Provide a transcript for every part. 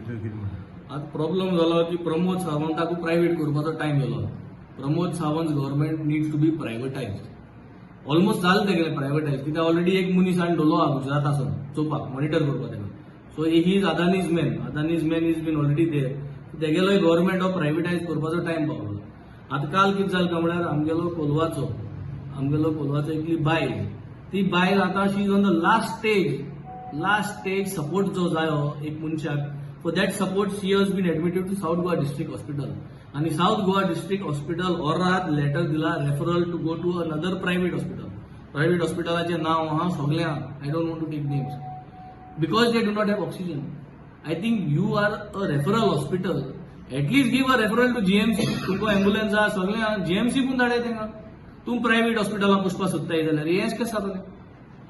तुवें कितें म्हणटा? आतां प्रॉब्लम जालो की प्रमोद सावंताकू प्रायवेट करपाचो टायम येयलो. Pramod Sawant government needs to be privatise. Almost जालें तेगेलें प्रायवेटायज, कित्याक ऑलरेडी एक मनीस हाडून दवरलो आहा गुजरातासून चोवपाक, मॉनिटर करपाक तेका. So he is Adani's man. Adani's man is been already there. तेगेलोय गव्हर्मेंट हो प्रायवेटायज करपाचो टायम पावलो. आतां काल कितें जालें काय म्हळ्यार आमगेलो कोलवाचो एकली बायल, ती बायल आतां she is on the last stage, last stage. Support जो जायो एक मनशाक, for that support she has been admitted to South Goa District Hospital. आनी सावथ गोवा डिस्ट्रिक्ट हॉस्पिटल ओराद लेटर दिला, referral to go to another private hospital. Private हॉस्पिटलाचें नांव आहा सगळें आहा, I don't want to take names, because they do not have oxygen. I think you are a referral hospital. At least give a referral to GMC. तुमकां ambulance आहा, सगळें आहा, GMC पूण धाडाय तेंका. तूं प्रायव्हेट हॉस्पिटलां पुसपाक सोदताय जाल्यार हें कशें जातलें?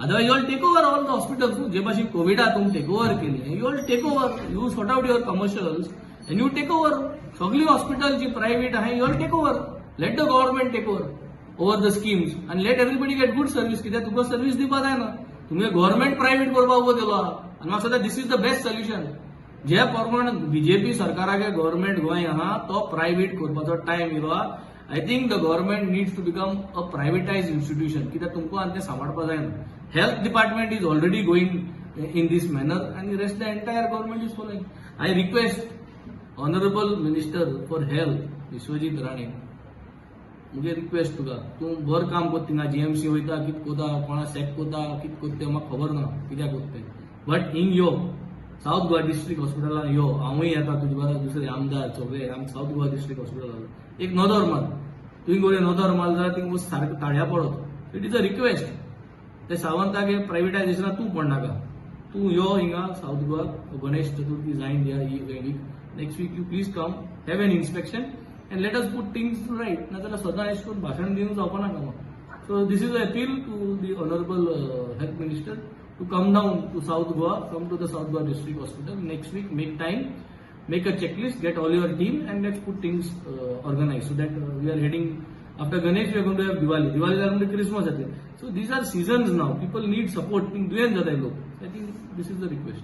Otherwise you all take over all the hospitals. जे भाशेन कोविडा तुमी टेक ओवर केलें, you all take over, you sort out your commercials and you take over. सगळीं हॉस्पिटल जी प्रायव्हेट आहा, you all take over. Let the government take over the schemes and let everybody get good service. कित्याक तुका service दिवपा जायना, तुमी government private करपाक उबो केलो आहा. आनी म्हाका दिसता this is the best solution. जे प्रमाण बीजेपी सरकारागे गव्हर्मेंट गोंय आहा, तो प्रायव्हेट करपाचो टायम येयलो आहा. I think the government needs to become a privatise institution, कित्याक तुमकां आनी तें सांबाळपा जायना. Health department is already going in this manner आनी rest the entire government is following. I request honourable Minister for Health Vishwajit Rane, मुगे request तुका, तूं बरें काम कोत्ता. थिंगा जीएमसी वयता, कित कोता, कोणा सॅक कोता, कित कोत्ता तें म्हाका खबर ना कित्याक कोत्ता तें, बट हिंग यो, सावथ गोवा डिस्ट्रिक्ट हॉस्पिटलान यो. हांवूय येता तुजे बरोबर, दुसरे आमदार सगळे. आम सावथ गोवा डिस्ट्रिक्ट हॉस्पिटलान एक नदर मार. तुवें गोरे नदर मारली जाल्यार थिंग सारकें ताळ्या पडत. It is a request. ते सावंताक प्रायवेटायजेशनाक तूं पडनाका. तूं यो हिंगा सावथ गोवा. गणेश चतुर्थी जायन दिया ही week, next week you please come, have an inspection and let us put things right. नाजाल्यार सदां अशें करून भाशण दिवन जावपा ना कामां. So this is a appeal to the honourable Health Minister to come down to South Goa, come to the South Goa District Hospital next week, make time, make a checklist, get all your team, and let's put things organized so that we are heading after Ganesh, we are going to have Diwali. Diwali is going to Christmas. So these are seasons now. People need support. दुयेंत जाताय लोक. I think this is the request.